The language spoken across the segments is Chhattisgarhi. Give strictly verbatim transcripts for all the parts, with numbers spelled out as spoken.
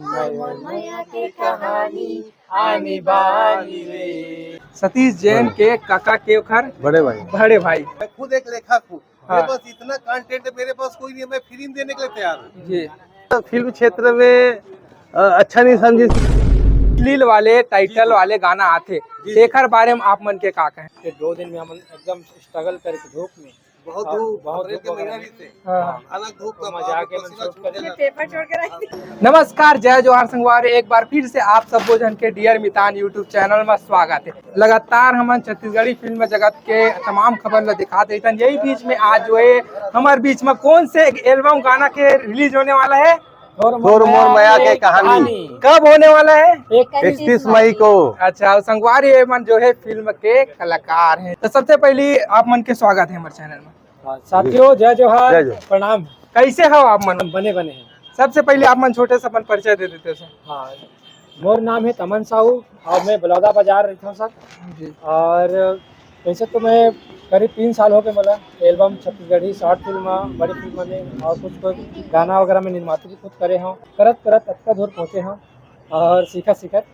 मोर मया के कहानी आनी बानी रे। सतीश जैन के काका के ओखर बड़े भाई। बड़े भाई। मैं खुद एक लेखक हूँ। हाँ। मैं बस इतना कंटेंट है, मेरे पास कोई नहीं है, मैं फिल्म देने के लिए तैयार हूँ। जी। तो फिल्म क्षेत्र में, अ, अच्छा नहीं समझे। लील वाले टाइटल वाले गाना आथे, जी। एकर बारे में आप मन के का कहे? ये दो दिन में हम एकदम स्ट्रगल करके धूप में बहुत हाँ, धूप, बहुत अप्रैल धूप के महीना वगैरह भी थे। हाँ। अलग धूप का मजा आके मन पसीना छूट छूट कर जाता। पेपर छोड़ कर आई। नमस्कार, जय जोहार संगवारी, एक बार फिर से आप सबो झन के डियर मितान YouTube चैनल में स्वागत है। लगातार हमन छत्तीसगढ़ी फिल्म जगत के तमाम खबर ल दिखा देथन। यही बीच में आज जो है हमारे बीच में कौन से एक एल्बम गाना के रिलीज होने वाला है? तोर मोर मया के कहानी। कब होने वाला है? इकतीस मई को। अच्छा, और संगवारी ये मन जो है फिल्म के कलाकार हैं। तो सबसे पहले आप मन के स्वागत है हमारे चैनल में। हाँ, साथियों, जय जोहार, जय जोहार। प्रणाम। कैसे हो आप मन? बने बने हैं। सबसे पहले आप मन छोटे से अपन परिचय दे देते हो सर। हाँ, मोर नाम है तमन साहू और मैं बलौदा बाजार रहता हूँ सर। जी। और वैसे तो मैं करीब तीन साल हो गए मोला एल्बम छत्तीसगढ़ी शॉर्ट फिल्म, बड़ी फिल्म में और कुछ कुछ गाना वगैरह में निर्माता भी खुद करे हूँ। करत करत अतका दूर पहुँचे हूँ और सीखत सीखत।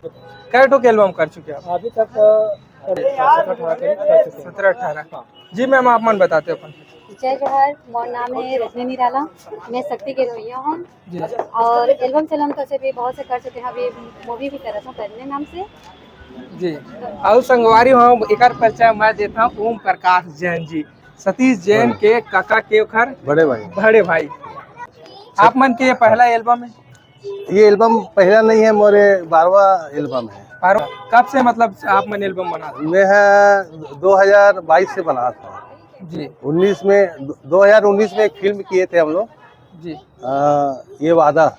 कै ठो के एल्बम कर चुके आप? अभी तक, अ, सत्रह अठारह करीब कर चुके हैं। सत्रह अठारह। हाँ। जी मैम, आप मन बताते अपन। जय जोहार, मोर नाम है रजनी निराला, मैं शक्ति के रवैया हूँ। जी। और एल्बम से हम तो भी बहुत से कर चुके हैं, अभी मूवी भी कर रहा था करने नाम से। जी। और संगवारी हम एकर परिचय मैं देता हूँ ओम प्रकाश जैन जी, सतीश जैन हाँ। के काका के ओखर बड़े भाई। बड़े भाई। आप मन के ये पहला एल्बम है? ये एल्बम पहला नहीं है, मोरे बारहवाँ एल्बम है। बारहवाँ। कब से मतलब आप मन एल्बम बना? मैं है दो हज़ार बाईस से बना था। जी। उन्नीस में, दो हज़ार उन्नीस में एक फिल्म किए थे हम लोग। जी। आ, ये वादा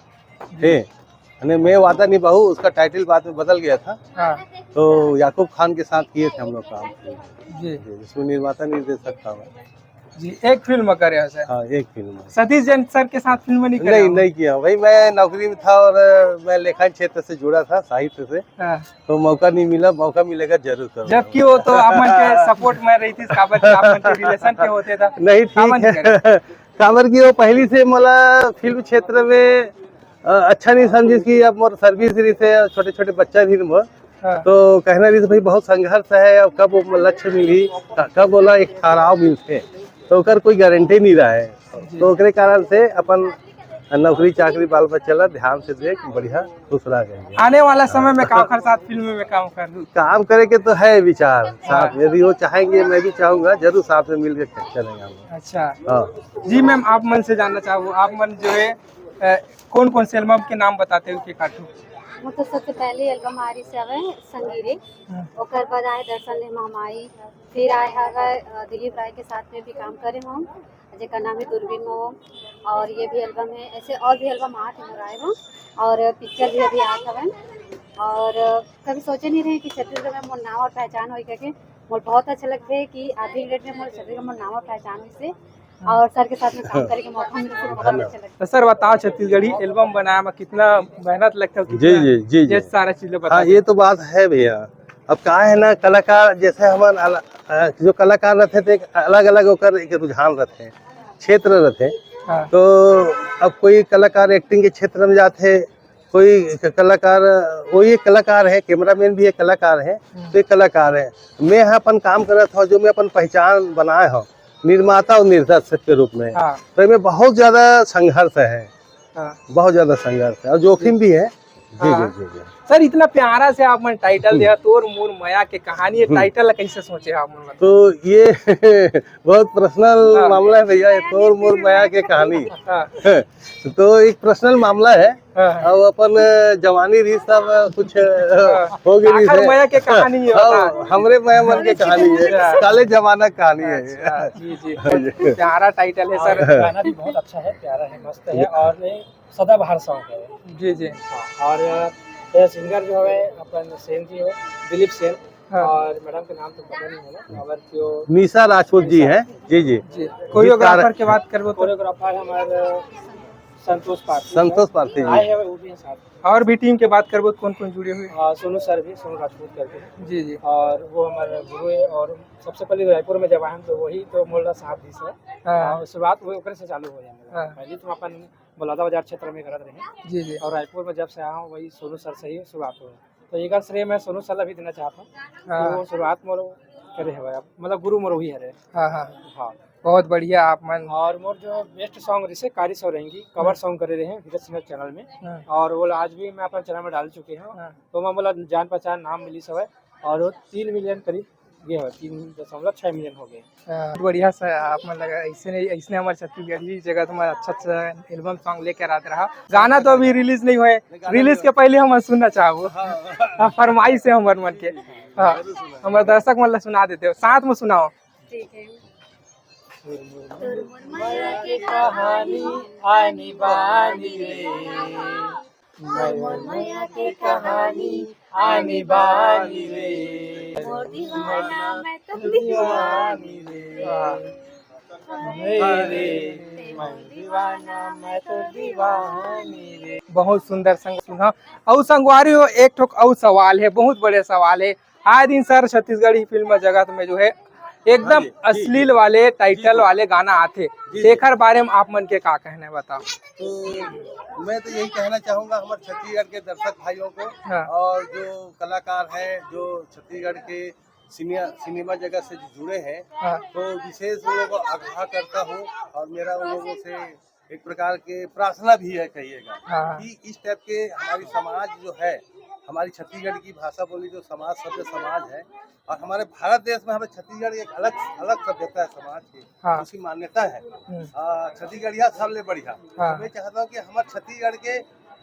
जी। थे। यानी मैं वादा निभाऊँ, उसका टाइटल बाद में बदल गया था। हाँ। तो याकूब खान के साथ किए थे हम लोग काम। जी। जिसमें निर्माता निर्देशक था मैं। जी, एक फिल्म करे हो सर? हाँ, एक फिल्म। सतीश जैन सर के साथ फिल्म नहीं करे नहीं, हो? नहीं किया भाई, मैं नौकरी में था और, अ, मैं लेखन क्षेत्र से जुड़ा था, साहित्य से। हाँ। तो मौका नहीं मिला, मौका मिलेगा जरूर करूँगा। जबकि वो तो आप मन के सपोर्ट में रही थी, काबर कि आप मन के रिलेशन के होते था। नहीं, आप मन ठीक है। करे। काबर कि वो पहली से मोला फिल्म क्षेत्र में अ, अच्छा नहीं समझिस कि अब मोर सर्विस रहिस हे, छोटे-छोटे बच्चा रहिन मोर। हाँ। तो कहना रहिस, "भाई, बहुत संघर्ष है, अब कब वो लक्ष्य मिलही, क-, कब ओला एक ठहराव मिलथे?" तो ओकर कोई गारंटी नहीं रहे। जी। तो ओकरे कारण से अपन नौकरी चाकरी, बाल बच्चा ला ध्यान से देख, बढ़िया खुश रह जाएंगे। आने वाला समय में का ओकर साथ फिल्म में काम कर लूँ? काम करे के तो है विचार साथ हाँ। में, यदि वो चाहेंगे, मैं भी चाहूँगा, जरूर साथ में मिलके चलेंगे हम लोग। अच्छा। हाँ। जी मैम, आप मन से जानना चाहूँ, आप मन जो है, अ, कौन कौन से एल्बम के नाम बताते हो के काटू? मतलब सबसे पहले एल्बम आ रही से हवे संगीरे, हम्म। ओकर बाद आए दर्शन ले महामाई, फिर आए हवे, अ, दिलीप राय के साथ में भी काम करे हम, जेकर नाम है दूरबीन मो, और ये भी एल्बम है, ऐसे और भी एल्बम आठ मोर आए हो, और पिक्चर भी अभी आठ हवे, और कभी सोचे नहीं रहे कि छत्तीसगढ़ में मोर नाम और पहचान होई करके। मोर बहुत अच्छा लगथे कि आज के डेट में मोर छत्तीसगढ़ में मोर नाम और पहचान होई से, और सर के साथ में काम करे के मौका मिले से बहुत अच्छा लगता है। तो सर बताओ, छत्तीसगढ़ी एल्बम बनाए में कितना मेहनत लगता है, जी, कितना जी, जी, जी। ये सारा चीजें बता हाँ, दो। ये तो बात है भैया। अब का है ना, कलाकार जैसे हमन अल-, अ, जो कलाकार रहते थे, अलग-अलग ओकर एक रुझान रहते हैं, क्षेत्र रहते हैं। हाँ। तो अब कोई कलाकार एक्टिंग के क्षेत्र में जाते, कोई क-, कलाकार, वो ये कलाकार है, कैमरामैन भी एक कलाकार है, हम्म। तो एक कलाकार है। मैं यहाँ अपन काम करत हूँ, जो मैं अपन पहचान बनाए हूँ, निर्माता और निर्देशक के रूप में। हाँ। तो इनमें बहुत ज्यादा संघर्ष है। हाँ। बहुत ज्यादा संघर्ष है और जोखिम भी है। जी, हाँ। जी, जी, जी। सर, इतना प्यारा से आप मन टाइटल हम्म। दिया, तोर मोर मया के कहानी, ये हम्म। टाइटल ला कैसे सोचे आप मन? तो ये बहुत पर्सनल हाँ। मामला है भैया, ये तोर मोर मया के कहानी। हाँ। तो एक पर्सनल मामला है। हाँ। अब अपन जवानी रही सब कुछ हाँ। हो गई रही आखिर है। मया के कहानी है, हाँ, बता। हमरे मया मन के कहानी है, हाँ। काले जमाना के कहानी है। अच्छा, जी, जी। हाँ जी। बहुत प्यारा टाइटल है, सर। और गाना भी बहुत अच्छा है, प्यारा है, मस्त है ये और ये सदाबहार सॉन्ग है। जी, जी। हाँ, और ये सिंगर जो है अपन सेन जी है, दिलीप सेन। हाँ। और मैडम के नाम तो पता नहीं है ना, और जो निशा राजपूत जी हैं। जी, जी। जी। कोरियोग्राफर के बात करबो तो? कोरियोग्राफर हमारे संतोष पारसी संतोष पारसी जी। आए हैं, वो भी हैं साथ। और भी टीम के बात करबो, कौन कौन जुड़े हुए? हाँ, सोनू सर भी, सोनू राजपूत करके हैं। जी जी। और वो हमारे गुरु है, और सबसे पहले रायपुर में जब आए हम तो वही तो मोला साथ दी सर। हाँ। और शुरुआत वो ओकरे से चालू हो जाए। हाँ। पहले तो अपन बलौदाबाजार क्षेत्र में करत रहे, जी जी। और रायपुर में जब से आया हूँ वही सोनू सर से ही शुरुआत हुआ। तो एकर श्रेय मैं सोनू सर ला भी देना चाहता हूँ। हाँ। तो वो शुरुआत मोर करे हवे, मतलब गुरु मोर वही हरे। हाँ हाँ। हाँ। बहुत बढ़िया आप मन। और मोर जो बेस्ट सॉन्ग रिसे कारी सौ रहेंगी, कवर सॉन्ग करे रहे हैं हीरा सिंगर चैनल में। हाँ। और वो आज भी मैं अपना चैनल में डाल चुके हैं। हाँ। तो मैं बोला जान पहचान नाम मिली सवे, और वो तीन मिलियन करीब ये है, तीन दशमलव छः मिलियन हो गए। हाँ, बढ़िया से आप मन लगा ऐसे नहीं, ऐसने हमारे छत्तीसगढ़ी जगत में अच्छा अच्छा एल्बम सॉन्ग लेकर आते रहा। गाना तो अभी रिलीज नहीं हुए, रिलीज के पहले हम सुनना चाहबो। हाँ, फरमाइश है हमर मन के। हाँ, हमर दर्शक मन ला सुना देते हो, साथ में सुनाओ। ठीक है। तोर मोर मया के कहानी आनी बानी रे, तोर मोर मया के कहानी आनी बानी रे, मोर दीवाना मैं तो दीवानी रे, मेरे मैं दीवाना मैं तो दीवानी रे। बहुत सुंदर संग सुना। अउ संगवारी हो, एक ठोक अउ सवाल है, बहुत बड़े सवाल है। आए दिन सर छत्तीसगढ़ी फिल्म जगत में जो है एकदम हाँ जी, जी, अश्लील वाले टाइटल वाले गाना आथे, जी। तेखर बारे में आप मन के का कहना है बताओ। तो मैं तो यही कहना चाहूँगा हमारे छत्तीसगढ़ के दर्शक भाइयों को हाँ। और जो कलाकार हैं, जो छत्तीसगढ़ के सिने-, सिनेमा जगत से जो जुड़े हैं, हाँ। तो विशेष उन लोगों को आग्रह करता हूँ और मेरा उन लोगों से एक प्रकार के प्रार्थना भी है कहिएगा हाँ। कि इस टाइप के हमारी समाज जो है, हमारी छत्तीसगढ़ की भाषा बोली जो समाज, सभ्य समाज है, और हमारे भारत देश में हमें छत्तीसगढ़ एक अलग अलग सभ्यता है समाज की, हाँ। उसकी मान्यता है। हम्म। आ, छत्तीसगढ़िया सबले बढ़िया। हाँ। मैं चाहता हूँ कि हमारे छत्तीसगढ़ के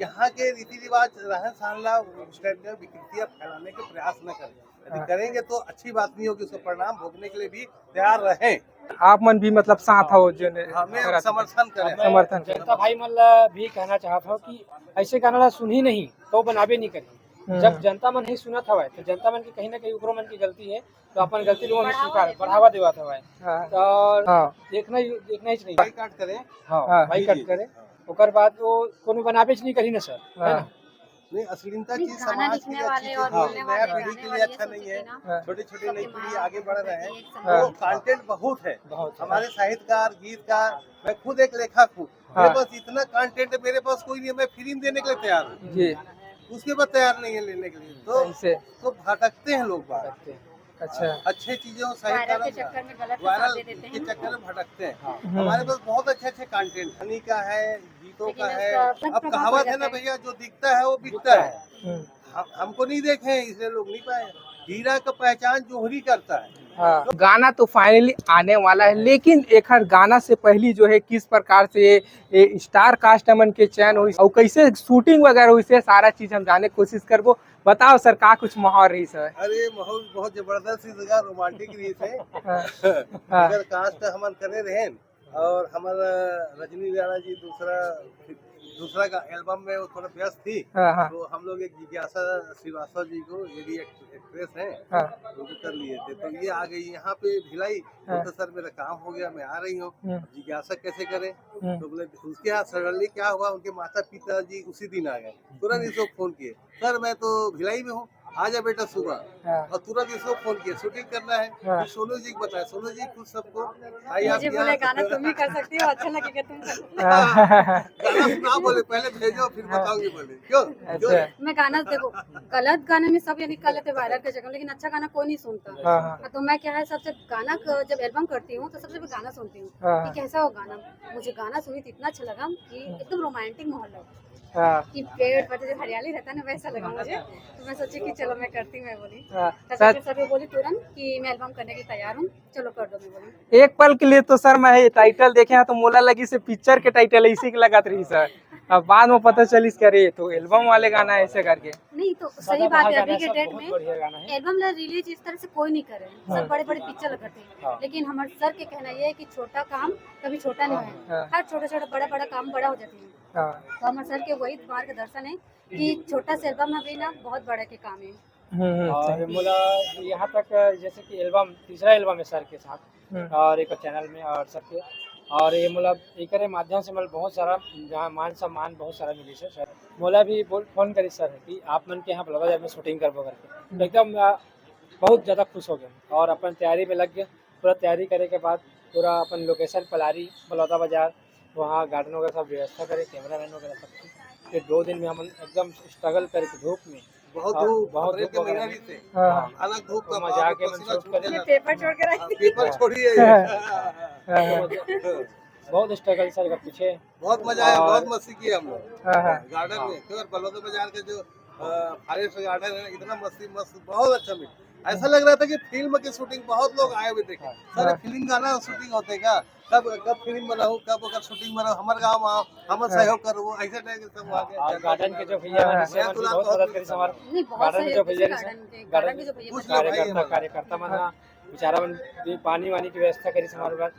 यहाँ के रीति रिवाज, रहन सहन ला उस टाइप के विकृतियाँ फैलाने के प्रयास न करें। यदि हाँ। करेंगे तो अच्छी बात नहीं होगी, उसको परिणाम भोगने के लिए भी तैयार रहें। आप मन भी मतलब साथ हो जो ने हमें करत- समर्थन करें। मैं समर्थन करें। जनता भाई मन ला भी कहना चाहता हूँ कि ऐसे गाना ला सुनही नहीं तो बनाबे नहीं करी। हम्म। जब जनता मन ही सुनत हवय तो जनता मन के कहीं ना कहीं ओकरो मन की गलती है, तो अपन गलती लोगों ने स्वीकार बढ़ावा देवत हवय। हाँ। और हाँ। देखना ही देखना ही चाहिए। बाइकाट करें। हाँ, हाँ। बाइकाट जी, जी। करें। ओकर बाद वो कोनो बनाबे नहीं करी ना सर, है हाँ। ना? नहीं, अश्लीलता नहीं, चीज गाना समाज के लिखने लिए अच्छी वाले चीज और है, बोलने नया वाले पीढ़ी गाने के लिए वाले ये अच्छा सोच नहीं के है। ना, हाँ। छोटी छोटी सबके नई पीढ़ी माँ आगे बढ़ रहे हैं, एक हाँ। वो कंटेंट बहुत है। बहुत है। हमारे साहित्यकार, गीतकार, मैं खुद एक लेखक हूँ। हाँ। मेरे पास इतना कंटेंट है, मेरे पास कोई नहीं है, मैं फिल्म देने के लिए तैयार हूँ, जी। उसके बाद तैयार नहीं है लेने के लिए। तो ऐसे। तो भटकते हैं लोग बाहर। अच्छा। अच्छे चीजों, सही वायरल के तरह चक्कर में गलत वायरल हिसाब दे देते के हैं। चक्कर में भटकते हैं। हम्म। हमारे पास बहुत अच्छे अच्छे कंटेंट, कहानी का है, गीतों लेकिन का है। उसका अब कहावत है ना भैया, जो दिखता है वो बिकता है। हम्म। हम, हमको नहीं देखे हैं, इसलिए लोग नहीं पाए। हीरा का पहचान जोहरी करता है। हाँ। गाना तो फाइनली आने वाला है, लेकिन एखर गाना से पहली जो है किस प्रकार से ये, ये स्टार कास्ट हमन के चयन होइस और कैसे शूटिंग वगैरह होइस, ये सारा चीज हम जाने के कोशिश करबो। बताओ सर, का कुछ माहौल रहिस है? अरे, माहौल बहुत जबरदस्त रहिस, रोमांटिक रहिस है। हाँ। हाँ। अगर कास्ट हमन करे रहेन और हमारा रजनी राणा जी दूसरा दूसरा का एल्बम में वो थोड़ा व्यस्त थी, हाँ, हाँ। तो हम लोग एक जिज्ञासा श्रीवास्तव जी को, ये भी एक एक्ट्रेस है, हाँ। उनको कर लिए थे। तो ये आ गई यहाँ पे भिलाई, हाँ। तो सर मेरा काम हो गया, मैं आ रही हूँ, हम्म। जिज्ञासा कैसे करें? हम्म। तो बोले, उसके यहाँ सडनली क्या हुआ, उनके माता पिता जी उसी दिन आ गए, तुरंत इसको फोन किए, सर मैं तो भिलाई में हूँ, आ जा बेटा सुबह। हाँ। और तुरंत इसको फोन किया, शूटिंग करना है। हाँ। फिर सोनू जी को बताया, सोनू जी खुद सबको भाई आप मुझे यहाँ बोले गाना तुम ही कर सकती हो, अच्छा लगे तुम कर सकते हो। हाँ। गाना सुना बोले, पहले भेजो फिर बताऊंगी बोले। क्यों? क्यों? अच्छा। मैं गाना देखो, गलत गाने में सब यानी कर लेते वायरल के चक्कर, लेकिन अच्छा गाना कोई नहीं सुनता। हाँ, हाँ। तो मैं क्या है, सबसे गाना क-, जब एल्बम करती हूँ तो सबसे पहले गाना सुनती हूँ हाँ। कि कैसा हो गाना। मुझे गाना सुनी तो इतना अच्छा लगा कि एकदम रोमांटिक माहौल लगा हाँ। कि पेड़ पत्ते जो हरियाली रहता है ना, वैसा लगा मुझे। तो मैं सोची कि चलो मैं करती हूँ, मैं बोली। हाँ। तो सच। सबसे पहले बोली तुरंत कि मैं एल्बम करने की तैयार हूँ, चलो कर दो, मैं बोली। एक पल के लिए तो सर मैं ये टाइटल देखे हैं तो मोला लगी से पिक्चर के टाइटल ऐसे के लगत रहिस है। अब बाद में पता चलिस कि अरे ये तो एल्बम वाले गाना है ऐसे करके। नहीं तो सही सदाबहार बात है, गाना अभी के सब डेट बहुत में बढ़िया गाना है। एल्बम ला रिलीज इस तरह से कोई नहीं करे, हाँ। सब बड़े बड़े पिक्चर करते हैं, हाँ। लेकिन हमारे सर के कहना ये है कि छोटा काम कभी छोटा नहीं है, हाँ। हर छोटा छोटा बड़ा बड़ा काम बड़ा हो जाते हैं। हाँ। तो हमारे सर के वही मार्गदर्शन है कि छोटा से एल्बम में भी ना बहुत बड़ा के काम है। हम्म, हम्म, और सही। मोला यहाँ तक जैसे कि एल्बम, तीसरा एल्बम है सर के साथ हम्म। और एक चैनल में और सर के, और ये मतलब एकरे माध्यम से मतलब बहुत सारा जहाँ मान सम्मान बहुत सारा मिली सर। सर मोला भी बोल फोन करी सर कि आप मन के यहाँ बलौदाबाजार में शूटिंग करबो करके, तो एकदम अ, बहुत ज़्यादा खुश हो गए और अपन तैयारी में लग गए। पूरा तैयारी करे के बाद पूरा अपन लोकेशन पलारी बलौदाबाजार, वहाँ गार्डन वगैरह सब व्यवस्था करे, कैमरा मैन वगैरह सब चीज। फिर दो दिन में हम एकदम स्ट्रगल करके धूप में बहुत हाँ, धूप, बहुत अप्रैल धूप के महीना वगैरह भी थे। हाँ। हाँ। अलग धूप तो का मैं बाप रे, जाके पसीना छूट गया। ये पेपर छोड़ के रख हाँ, दिए। पेपर हाँ। छोड़िए। हाँ। बहुत स्ट्रगल सर का पीछे। बहुत मजा आया, और बहुत मस्ती की हम लोग। हाँ, हाँ। गार्डन में, क्यों बलौदा बाजार के जो, अ, फॉरेस्ट गार्डन है, इतना मस्ती, मस्त, बहुत अच्छा मिल। ऐसा लग रहा था कि फिल्म की शूटिंग, बहुत लोग आए हुए देखे। हाँ। सर, हाँ। फिल्म गाना शूटिंग होते का? कब, कब फिल्म बनाऊं, कब अगर शूटिंग बनाऊं, हमारे गाँव में आओ, हमारा हाँ। सहयोग करो, वो ऐसे टाइप के सब वहाँ के हाँ, और गार्डन के जो भैया हाँ। हैं, जिससे मैं हमारी दुलार बहुत बहुत मदद करी, हमारे नहीं, बहुत गार्डन के सहयोग जो भैया किया हैं, गार्डन के, गार्डन गार्डन के जो भैया कुछ लोग भाई हैं। कार्यकर्ता, कार्यकर्ता मन हाँ। हाँ, बेचारा मन भी पानी वानी की व्यवस्था करी हमारे पास।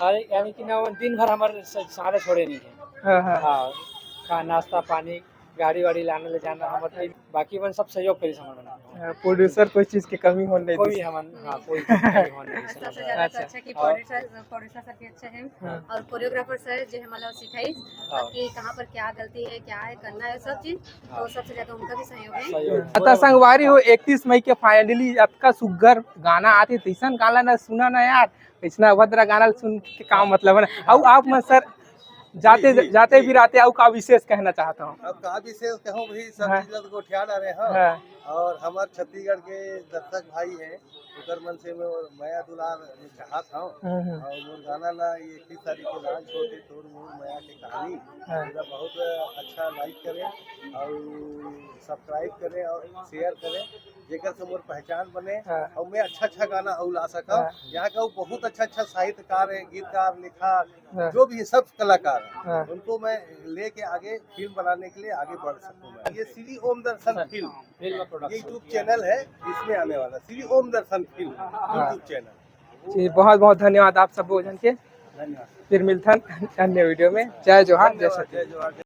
हर यानी कि ना वो दिन भर हमारे स-, सहारे छोड़े नहीं है। हाँ, हाँ। हाँ, खा-, नाश्ता पानी, गाड़ी वाड़ी लाने ले जाना, हमारे बाकी मन सब सहयोग करी हमारे मन। हाँ, प्रोड्यूसर कोई चीज की कमी होने नहीं कोई दी। हमन, हाँ, कोई चीज की कमी होने नहीं दी। सबसे ज्यादा तो अच्छा। अच्छा कि और प्रोड्यूसर, प्रोड्यूसर सर भी अच्छे हैं हाँ। और कोरियोग्राफर सर जो है मतलब सिखाई हाँ। कि कहाँ पर क्या गलती है, क्या है करना है, सब चीज। हाँ। तो सबसे ज्यादा उनका भी सहयोग है। सहयोग। अतका संगवारी हो, इकतीस मई के finally अतका सुग्घर गाना आथे, तैसन गाना ना सुना ना यार, ऐसना अभद्रा गाना सुन के का मतलब है ना? अउ आप मन सर जाते, जी, जी, जाते जी। भी रहते, अउ का विशेष कहना चाहता हूँ? अब का विशेष कहूँ भाई, सब हाँ। चीज ला तो गोठिया डारे हैं। हाँ। और हमार छत्तीसगढ़ के दर्शक भाई हैं, ओकर मन से मैं मया दुलार मैं चाहत हूँ। हम्म, हम्म। और मोर गाना ला ये इकतीस तारीख को लॉन्च होते, तोर मोर मया के कहानी, हाँ। मेरा बहुत अच्छा लाइक करें और सब्सक्राइब करें और शेयर करें, जेकर से मोर पहचान बने हाँ। और मैं अच्छा अच्छा गाना और ला सका। हाँ। यहाँ का वो बहुत अच्छा अच्छा साहित्यकार है, गीतकार, लेखक, हाँ। जो भी है, सब कलाकार हैं, हाँ। उनको मैं लेके आगे फिल्म बनाने के लिए आगे बढ़ सकूँ मैं। ये Shri Om Darshan film, film production. YouTube channel है, इसमें आने वाला श्री ओम दर्शन फिल्म हाँ। YouTube channel. जी, बहुत बहुत धन्यवाद आप सब भोजन के। धन्यवाद। फिर मिलथन अन्य वीडियो में। जय जोहार, जय धन्यवाद, छत्तीसगढ़। जय जोहार।